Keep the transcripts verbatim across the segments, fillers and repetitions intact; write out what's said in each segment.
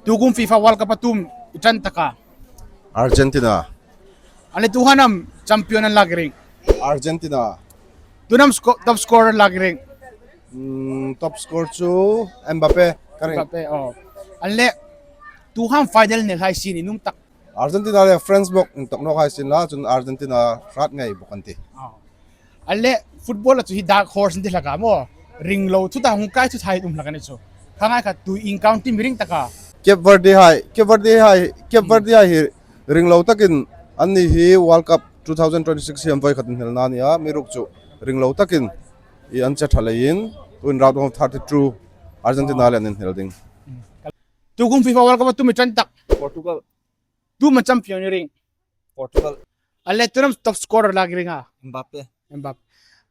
Tukum FIFA World Cup-a tum i ṭan tak a? Argentina. An leh tuhai am champion an lak ring? Argentina. Tuhin am sco-, top scorer lak ring? Mm, top score chu Mbappe ka ring. Mbappe, oh. An leh tuhai am final nei hlak sin i nuom tak? Argentina le France bok inthawk nawk hai sien la, chun Argentina hrat ngei bok an tih. Oh. An leh football-a chu hi dark horse an ti hlak a maw. Ring lo thut a hung kai thut hai um hlak a ni chu. Kha ngai kha tu ieng county mi ring tak a? Cape Verde hai, Cape Verde hai, Cape Verde hai hi ring lo takin anni hi World Cup two thousand twenty-six hi an voi khat inhnelna a ni a, amiruokchu ring lo takin i an che ṭha leiin, tuhin round of thirty-two Argentina le an inhnel ding. Tukum FIFA World Cup-a tum i ṭan tak? Portugal. Tum am champion i ring? Portugal. An leh tuhin am top scorer lak ring a? Mbappe. Mbappe.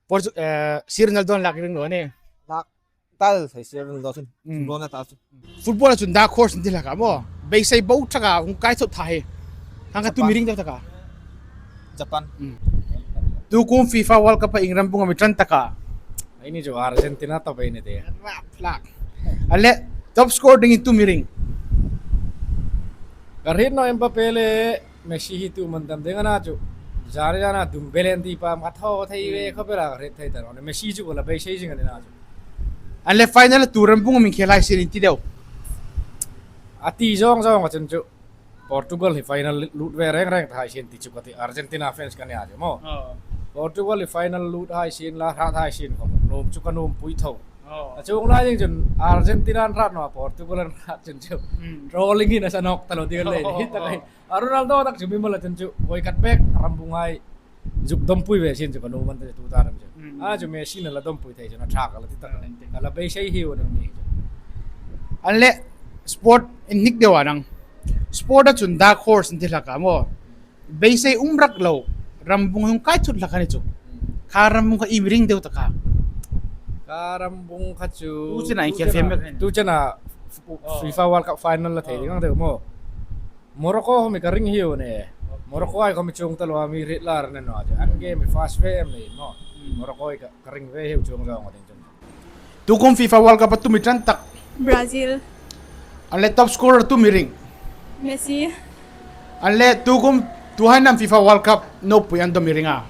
Portu-, eh, Cristiano Ronaldo lak ring lo ni? Lak. Tal thei Cristiano Ronaldo chun. Mm. Ronaldo tal chu. Football-a chun dark horse an ti hlak a maw. Beisei bo tak a hung kai thut hai. Hang kha tu mi ring deu tak a? Japan. Mm. Tukum FIFA World Cup-a ieng ram bung am i ṭan tak a? Eini chu Argentina top ei ni de. Rap lak. An leh top scorer dingin tu mi ring? Ka hriet naw Mbappe le Messi hi tu man tam ding a na chu. Zari zana dum belen ti pa ma thaw thei ve khawp el a ka hriet thei ta naw. Messi chu ka la beisei zing a ni na chu. An leh final tu ram bung am inkhel hai sien i ti deu? A ti zawng zawng a chun chu Portugal hi final lut ve reng reng ta hai sien ti chu ka ti, Argentina fans ka ni a chu maw. Oh. Portugal hi final lut hai sien la, hrat hai sien khawm nuom chu ka nuom pui tho. Oh. A chuong lai ding chun Argentina an hrat naw, Portugal an hrat chun chu. Hmm. Trolling hi nasa nawk ta lo ding a ni. Oh, hi tak oh, hai. Oh. A Ronaldo tak chu mimal a chun chu voi khat bek ram bung hai zuk dawmpui ve sien chu ka nuom an ta chu tu ta ram chu. Mm. A chu Messi-in a la dawmpui thei chun a ṭha ka la ti tak. Mm. Ka la beisei hi u ding ni chu. An leh sport inhnik deu a nang. Sport-a chun dark horse an ti hlak a maw. Beisei um rak lo. Ram bung hung kai thut hlak a ni chu. Mm. Kha ram bung kha i mi ring deu tak a? Kha ram bung kha chu tu chena inkhel fem mek. Tu chena f-, f-, oh, FIFA World Cup final la thei ding ang deu maw. Morocco khawm ka ring hi u ni. Morocco hai khawm chuong ta lo a, mi hriet lar ni naw a. An game fast ve em ni maw. Hmm. Morocco hai ka, ka ring ve hi u chuong zawng a ding chun. Tukum FIFA World Cup-a tum i ṭan tak? Brazil. An leh top scorer tu mi ring? Messi. An leh tukum, tuhai am FIFA World Cup ropui an dawm i ring a?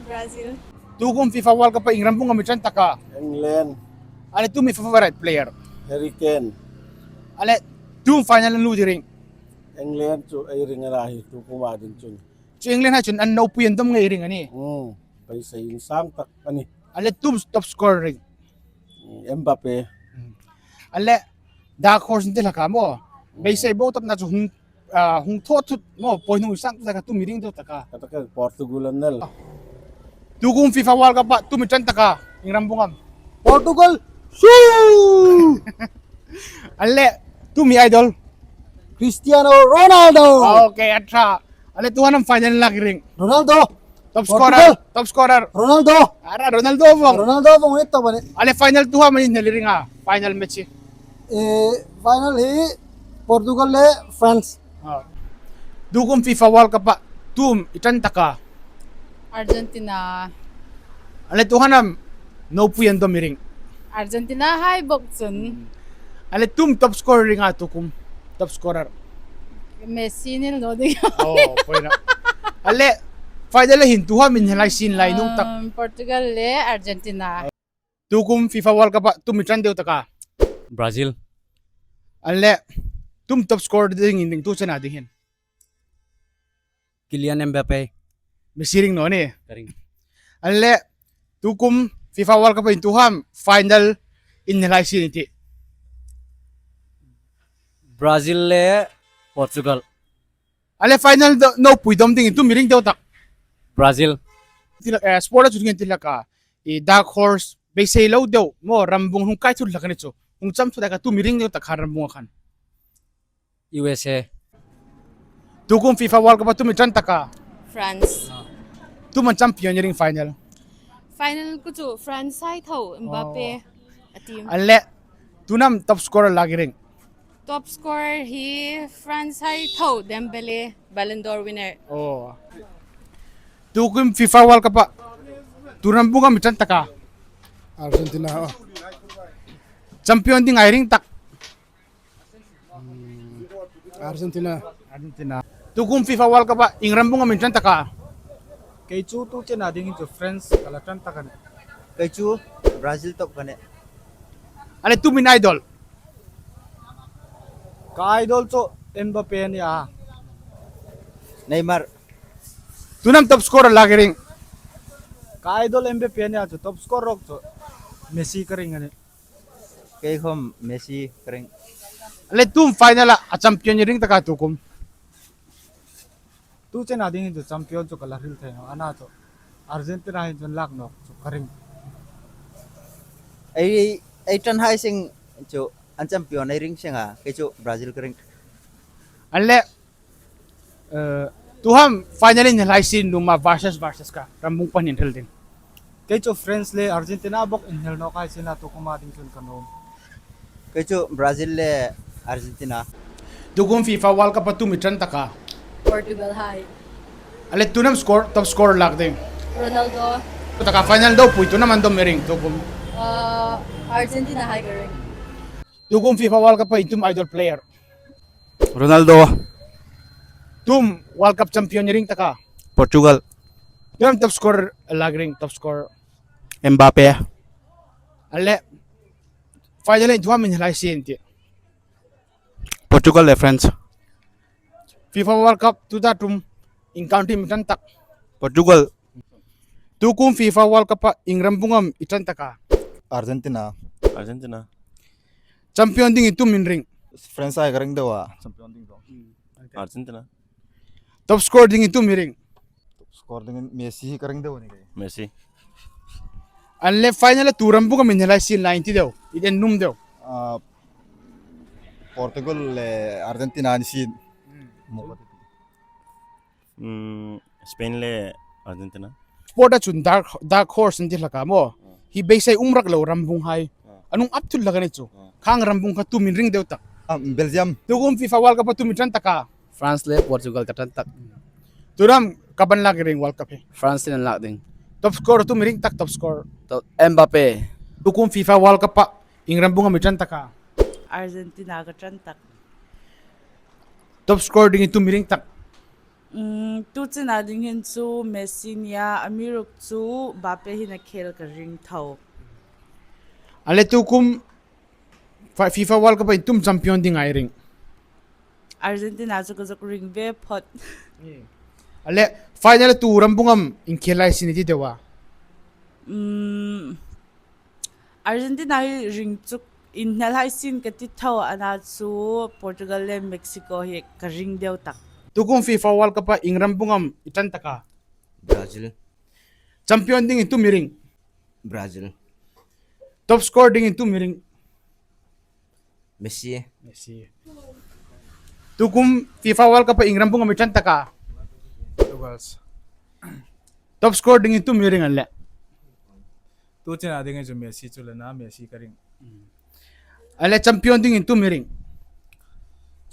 Brazil. Tukum FIFA World Cup-a ieng ram bung am i ṭan tak a? England. An leh tu mi favorite player? Harry Kane. An leh tu final an lut i ring? England chu ei ring a na hi, tu kuma ding chun. Chu England hai chun an ropui an dawm ngei ring a ni. Hmm, beisei insang tak a ni. An leh tu top scorer ring? Hmm, Mbappe. Hmm. An leh dark horse an ti hlak a maw. Hmm. Beisei bo tak a na chu hung, ah, hung thaw thut maw, poihnung insang tak a tu mi ring deu tak a? Ka tak a Portugal an hnel. Tukum FIFA World Cup-a tum i ṭan tak a, ieng ram bung am? Portugal. Shoo! An leh, tu mi idol? Cristiano Ronaldo. Okay, a ṭha. An leh, tuhai am final lak i ring? Ronaldo. Top scorer, Portugal. Top scorer. Ronaldo. Ara, Ronaldo vong. Ronaldo vong e to bane. An leh, final tuhai am inhnel i ring a? Final match. Eh, final hi Portugal le France. Ah. Tukum FIFA World Cup-a tum i ṭan tak a? Argentina. An leh, tuhai am ropui an dawm i ring? Argentina hai bok chun. An leh, tu am top scorer i ring a tukum? Top scorer. Messi ni lo ding. Oh, poina. An leh, final-a hin tuhai am inhnel hai sien lai nuom tak? Um, Portugal le Argentina. Tukum FIFA World Cup-a tum i ṭan deu tak a? Brazil. An leh, tu am top scorer ding i ring tu chena ding hin? Kylian Mbappe. Messi i ring naw ni? Ka ring. An leh, tukum FIFA World Cup-a hin tuhai am final inhnel hai sien i tih? Brazil le Portugal. An leh, final do, ropui dawm dingin tu mi ring deu tak? Brazil. Ti hlak, eh, sport-a chu dingin ti hlak a, i dark horse, beisei lo deu maw, ram bung hung kai thut hlak a ni chu. Hung cham thut a ka tu mi ring deu tak kha ram bung khan? U S A. Tukum FIFA World Cup-a tum i ṭan tak a? France. Tu am champion i ring final? Final khu chu France hai tho, Mbappe. Oh. A team. An leh, tu am top scorer lak i ring? Top scorer hi France hai tho, Dembele, Ballon d'Or winner. Oh. Tukum FIFA World Cup-a tu ram bung am i ṭan tak a? Argentina, oh. Champion ding i ring tak? Argentina. Argentina. Tukum FIFA World Cup-a ieng ram bung am i ṭan tak a? Kei chu tu chena dingin chu France ka la ṭan tak a nih. Kei chu Brazil tawp ka nih. Ale tu mi idol? Ka idol chu Mbappe a nih a. Neymar. Tu'n am top scorer lak i ring? Ka idol Mbappe a nih a, chu top scorer ruok chu Messi ka ring a nih. Kei khom Messi ka ring. Ale tu final-a champion i ring tak a tukum? Tu chena dingin chu champion chu ka la hril thei naw a, ana chu Argentina hin chu an lak nawk chu ka ring. Ei, ei ṭan hai seng chu an champion ei ring seng a, kei chu Brazil ka ring. Ale, eh, tu ham final-a inhnial hai sien nuom a, versus versus kha, ram bung pahni inhriel ding? Kei chu France le Argentina bok inhnial nawk hai sien a, tukuma ding chun ka nuom. Kei chu Brazil le Argentina. Tukum FIFA World Cup-a tu mi ṭan tak a? Portugal hai. Ale tu'n am score, top scorer lak ding? Ronaldo. Tak a final dopui tu'n am an dawm i ring tukum? Uh, Argentina hai ka ring. Tukum FIFA World Cup-a i tum idol player? Ronaldo. Tum World Cup champion i ring tak a? Portugal. Tu'n am top scorer lak i ring, top scorer? Mbappe. Ale final-a tu ham inhnial hai sien ti? Portugal le France. FIFA World Cup tuta tum ieng country mi ṭan tak? Portugal. Tukum FIFA World Cup-a ieng ram bung am i ṭan tak a? Argentina. Argentina. Champion dingin tu mi ring? France hai ka ring deu a, champion ding dong. Argentina. Top scorer dingin tu mi ring? Top scorer dingin Messi ka ring deu a nih kei. Messi. Ale final-a tu ram bung am inhnial hai sien la in ti deu, i en nuom deu? Ah, Portugal le Argentina an sien. Hmm. Spain le Argentina. Sport-a chun dark, dark horse an ti hlak a maw. Hmm. Hi beisei um rak lo ram bung hai. Hmm. An hung ap thut hlak a ni chu. Hmm. Khang ram bung kha tu mi ring deu tak? Ah, Belgium. Tukum FIFA World Cup-a tu mi ṭan tak a? France le Portugal ka ṭan tak. Tu'n am cup an lak i ring World Cup hi? France-in an lak ding. Top scorer tu mi ring tak, top scorer? Top, Mbappe. Tukum FIFA World Cup-a ieng ram bung am i ṭan tak a? Argentina ka ṭan tak. Top scorer dingin tu mi ring tak? Mm, tu chena ding hin chu Messi a nih a, amiruokchu Mbappe hin a khel ka ring tho. Ale tukum Fa-, FIFA World Cup-a i tum champion ding am i ring? Argentina chu ka zuk ring ve phot. Ale final-a tu ram bung am inkhel hai sien i ti deu a? Mm, Argentina hi ring chu inhnial hai sien ka ti tho, ana chu Portugal le Mexico hi ka ring deu tak. Tukum FIFA World Cup-a ieng ram bung am i ṭan tak a? Brazil. Champion dingin tu mi ring? Brazil. Top scorer dingin tu mi ring? Messi. Messi. Tukum FIFA World Cup-a ieng ram bung am i ṭan tak a? Portugal. Top scorer dingin tu mi ring ale? Tu chena dingin chu Messi chu la na, Messi ka ring. Ale champion dingin tu mi ring?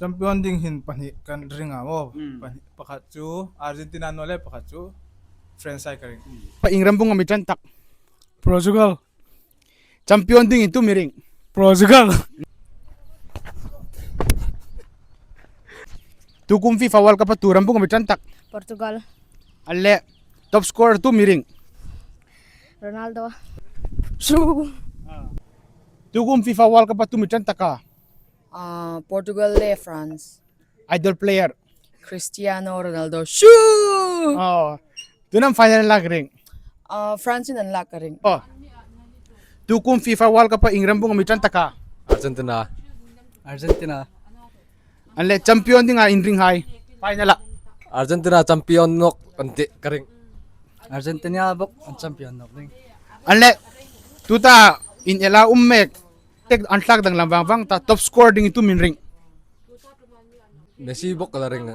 Champion ding hin pahni ka ring a maw. Hmm. Pahni, pakhat chu Argentina naw le pakhat chu France hai ka ring. Pa ieng ram bung am i ṭan tak? Portugal. Champion dingin tu mi ring? Portugal. Tukum FIFA World Cup-a tu ram bung am i ṭan tak? Portugal. Ale top scorer tu mi ring? Ronaldo. Su. Tukum FIFA World Cup-a tu mi ṭan tak a? Ah, Portugal le France. Idol player? Cristiano Ronaldo. Su. Oh. Tu'n am final lak ring? Ah, France-in an lak ka ring. Oh. Tukum FIFA World Cup-a ieng ram bung am i ṭan tak a? Argentina. Argentina. Ale champion dinga in ring hai final-a? Argentina champion nawk an ti ka ring. Argentina bok an champion nawk ding. Ale tuta in ela um mek tek an hlak danglam vang vang ta, top scorer dingin tu mi ring? Messi bok ka la ring.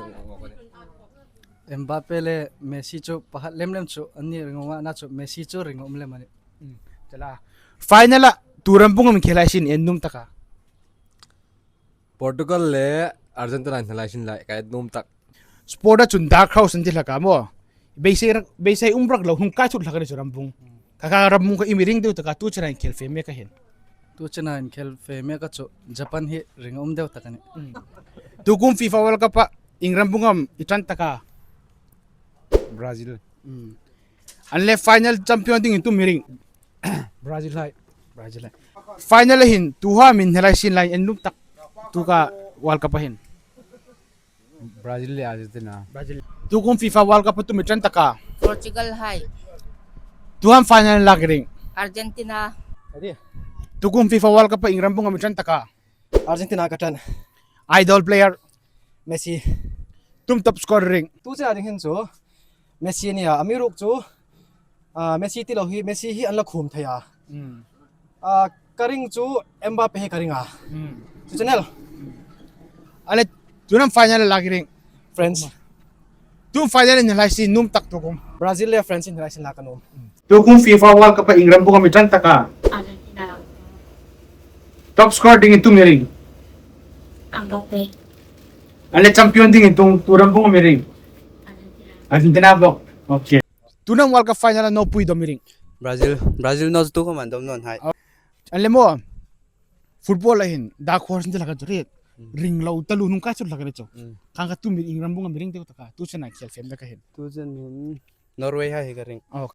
Mbappe le Messi chu pakhat lem lem chu an ni ring a, ana chu Messi chu ring um lem a nih. Hmm, chala. Final-a tu ram bung am inkhel hai sien en nuom tak a? Portugal le Argentina inhnial hai sien la ka en nuom tak. Sport-a chun dark horse an ti hlak a maw. Beisei rak, beisei um rak lo hung kai thut hlak a ni chu ram bung. Kha kha ram bung kha i mi ring deu tak a, tu chena inkhel fe mek a hin? Tu chena inkhel fe mek a chu Japan hi ring um deu tak a nih. Tukum FIFA World Cup-a ieng ram bung am i ṭan tak a? Brazil. An le final champion dingin tum mi ring? Brazil hai. Brazil hai. Final-a hin tu ham in hne lai sien lai en nuom tak tuka World Cup-a hin? Brazil le Argentina. Brazil. Tukum FIFA World Cup-a tum i ṭan tak a? Portugal hai. Tu ham final lak ring? Argentina. Tukum FIFA World Cup-a ieng ram bung am i ṭan tak a? Argentina ka ṭan. Idol player? Messi. Tum top score ring? Tu chena ding hin chu Messi a nih a, amiruokchu, ah, Messi ti lo hi, Messi hi an la khum thei a. Ah, ka ring chu Mbappe hi ka ring a. Chu channel. Ale, tu nam final lak ring? France. Tu final in hne lai sien nuom tak tukum? Brazil le France in hne lai sien lak a nuom. Tukum FIFA World Cup-a ieng ram bung am i ṭan tak a? Argentina. Top score dingin tu mi ring? Mbappe. Ale champion dingin tu, tu ram bung am i ring? Argentina. Argentina bok. Okay. Tu nam World Cup final-a naupui dom i ring? Brazil. Brazil naw chu tukum an dom naw hai. Ale maw, football-a hin dark horse ni ti hlak a chu ri. Ring lo taluo hnung kai chu hlak a ni chu. Khang kha tu mi ieng ram bung am i ring deu tak a? Tu chena khel fe mek a hin. Tu chen hin Norway hai hi ka ring. Oh,